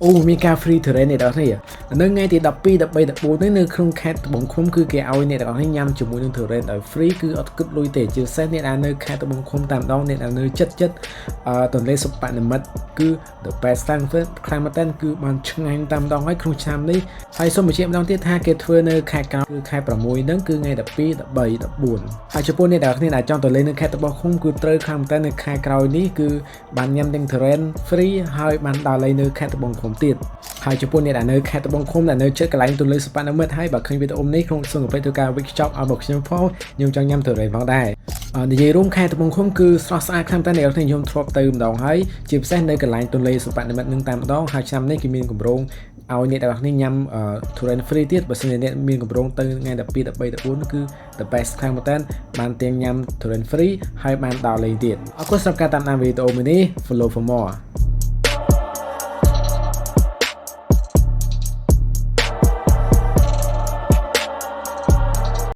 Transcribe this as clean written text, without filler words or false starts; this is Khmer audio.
អូមានការ free ទុរេន អ្នកទាំងអស់គ្នានៅថ្ងៃទី12 13 14នេះនៅក្នុងខេត្តត្បូងឃ្មុំគឺគេឲ្យអ្នកទាំងអស់គ្នាញ៉ាំជាមួយនឹង ទុរេន ដោយ free គឺអត់គិតលុយទេជាពិសេសអ្នកដែលនៅខេត្តត្បូងឃ្មុំតាមដងអ្នកដែលនៅចិត្តចិត្តអឺទន្លេសុបនិមិត្តគឺ the best ខ្លាំងខ្លាំងមែនតើគឺបានឆ្ងាញ់តាមដងហើយក្នុងឆ្នាំនេះហើយសូមបញ្ជាក់ម្ដងទៀតថាគេធ្វើនៅខែក្រោយគឺខែ6ហ្នឹងគឺថ្ងៃ12 13 14ហើយចំពោះអ្នកដែលគ្នាដែលចង់ទៅលេងនៅខេត្តត្បូងឃ្មុំគឺត្រូវខ្លាំងមែនតើនៅខែក្រោយនេះគឺបានញ៉ាំទាំង ទុរេន free ហើយបានដើរលេងនៅខេត្តត្បូងឃ្មុំទៀតហើយចំពោះអ្នកដែលនៅខេត្តត្បូងឃ្មុំដែលនៅជិតកន្លែងទន្លេសុបនិមិត្តហើយបើឃើញវីដេអូនេះក្នុងសូមកុំភ្លេចធ្វើការវេចខ្ចប់ឲ្យមកខ្ញុំផងខ្ញុំចង់ញ៉ាំ ទុរេន ផងដែរនិយាយរួមខេត្តត្បូងឃ្មុំគឺស្រស់ស្អាតខ្លាំងតែអ្នកនរខ្ញុំធ្លាប់ទៅម្ដងហើយជាពិសេសនៅកន្លែងទន្លេសុបនិមិត្តនឹងតាមម្ដងហើយឆ្នាំនេះគេមានគម្រោងឲ្យអ្នកទាំងអស់គ្នាញ៉ាំ ទុរេន free ទៀតបើសិនជាអ្នកមានគម្រោងទៅថ្ងៃ12 13 14គឺ the best ខ្លាំងមែនតើបានទាំងញ៉ាំ ទុរេន free ហើយបានដើរលេងទៀតអរគុណសម្រាប់ការតាមដានវីដេអូមួយនេះ។ Follow for more.